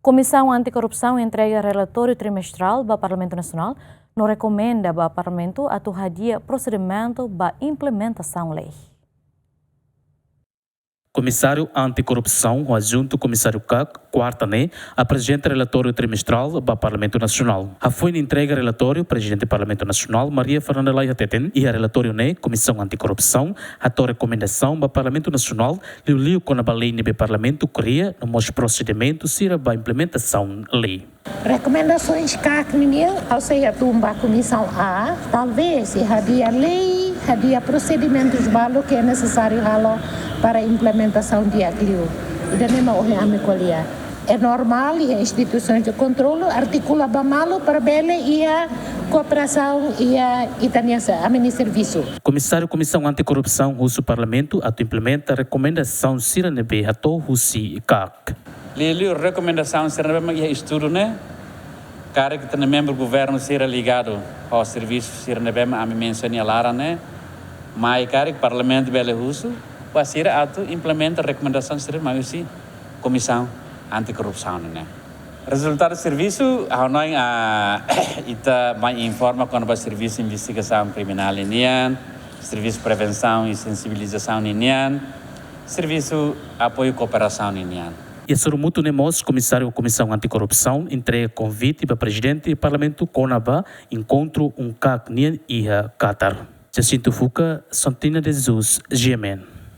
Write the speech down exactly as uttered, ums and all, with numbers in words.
Komisaun Anti-Korrupsaun entrega relatóriu trimestrál ba Parlamentu Nasionál, no rekomenda ba Parlamentu atu hadi'a prosedimentu ba implementasaun lei. Komisáriu Anti-Korrupsaun, ho adjuntu Komisáriu kak, kuarta ne'e, aprezenta relatóriu trimestrál ba Parlamentu Nasionál. Hafoin entrega relatóriu, Prezidente Parlamentu Nasionál, Maria Fernanda Lay hateten, iha relatóriu ne'e, Komisaun Anti-Korrupsaun hato'o rekomendasaun ba Parlamentu Nasionál, liuliu kona-ba lei ne'ebé Parlamentu kria, no mós prosedimentu sira ba implementasaun lei. Rekomendasaun kak ninian, ha'u sei hatún ba Komisaun A, talvés, i hadi'a lei, hadi'a prosedimentus balu ke nesesáriu halo para implementasaun di'ak liu. Ida-ne'e mak ohin ami ko'alia. É normál, iha instituisoens de kontrolu, artikula ba malu para bele iha kooperasaun iha ita-nia se-, ami-nia servisu. Komisáriu Komisaun Anti-Korrupsaun husu Parlamentu atu implementa rekomendasaun sira ne'ebé hato'o husi kak. Liuliu rekomendasaun sira ne'ebé mak iha estudu ne'e, karik ita-nia membru governu sira ligadu ho servisu sira ne'ebé mak ami mensiona iha laran ne'e, mai karik Parlamentu bele husu ba sira atu implementa rekomendasaun sira mai husi Komisaun Anti-Korrupsaun ne'e. Rezultadu servisu, ha'u hanoin, ah, ita mai informa kona-ba servisu investigasaun kriminál ninian, servisu prevensaun i sensibilizasaun ninian, servisu apoiu kooperasaun ninian. Iha sorumutu ne'e mós, Komisáriu Komisaun Anti-Korrupsaun entrega konvite ba Prezidente Parlamentu kona-ba enkontru UNCAC nian iha Qatar. Jacinto Fuca, Santina de Jesus, G M N.